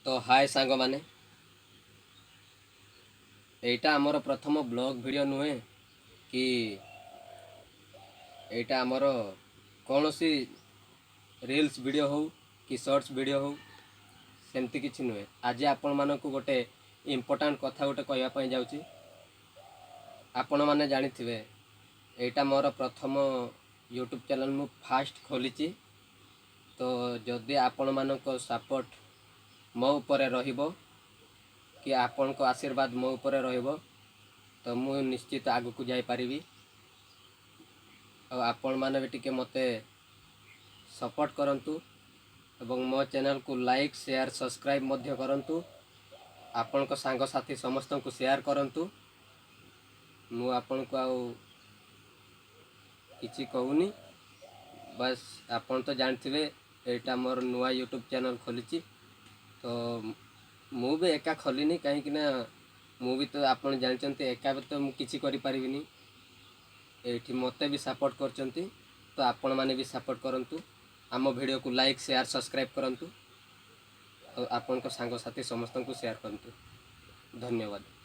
ତ ହାଏ ସାଙ୍ଗମାନେ, ଏଇଟା ଆମର ପ୍ରଥମ ବ୍ଲଗ୍ ଭିଡ଼ିଓ ନୁହେଁ କି ଏଇଟା ଆମର କୌଣସି ରିଲ୍ସ ଭିଡ଼ିଓ ହେଉ କି ସର୍ଟସ୍ ଭିଡ଼ିଓ ହେଉ, ସେମିତି କିଛି ନୁହେଁ। ଆଜି ଆପଣମାନଙ୍କୁ ଗୋଟେ ଇମ୍ପୋର୍ଟାଣ୍ଟ କଥା ଗୋଟେ କହିବା ପାଇଁ ଯାଉଛି। ଆପଣମାନେ ଜାଣିଥିବେ, ଏଇଟା ମୋର ପ୍ରଥମ ୟୁଟ୍ୟୁବ୍ ଚ୍ୟାନେଲ୍, ମୁଁ ଫାଷ୍ଟ ଖୋଲିଛି। ତ ଯଦି ଆପଣମାନଙ୍କ ସପୋର୍ଟ ମୋ ଉପରେ ରହିବ କି ଆପଣଙ୍କ ଆଶୀର୍ବାଦ ମୋ ଉପରେ ରହିବ, ତ ମୁଁ ନିଶ୍ଚିତ ଆଗକୁ ଯାଇପାରିବି। ଆଉ ଆପଣମାନେ ବି ଟିକେ ମୋତେ ସପୋର୍ଟ କରନ୍ତୁ ଏବଂ ମୋ ଚ୍ୟାନେଲକୁ ଲାଇକ୍, ସେୟାର, ସବସ୍କ୍ରାଇବ୍ ମଧ୍ୟ କରନ୍ତୁ। ଆପଣଙ୍କ ସାଙ୍ଗସାଥି ସମସ୍ତଙ୍କୁ ସେୟାର କରନ୍ତୁ। ମୁଁ ଆପଣଙ୍କୁ ଆଉ କିଛି କହୁନି, ବାସ୍ ଆପଣ ତ ଜାଣିଥିବେ, ଏଇଟା ମୋର ନୂଆ ୟୁଟ୍ୟୁବ୍ ଚ୍ୟାନେଲ୍ ଖୋଲିଛି। ତ ମୁଁ ବି ଏକା ଖୋଲିନି, କାହିଁକି ନା ମୁଁ ବି ତ ଆପଣ ଜାଣିଛନ୍ତି, ଏକା ବି ତ ମୁଁ କିଛି କରିପାରିବିନି। ଏଇଠି ମୋତେ ବି ସପୋର୍ଟ କରିଛନ୍ତି, ତ ଆପଣମାନେ ବି ସପୋର୍ଟ କରନ୍ତୁ। ଆମ ଭିଡ଼ିଓକୁ ଲାଇକ୍, ସେୟାର, ସବସ୍କ୍ରାଇବ୍ କରନ୍ତୁ ଆଉ ଆପଣଙ୍କ ସାଙ୍ଗସାଥି ସମସ୍ତଙ୍କୁ ସେୟାର କରନ୍ତୁ। ଧନ୍ୟବାଦ।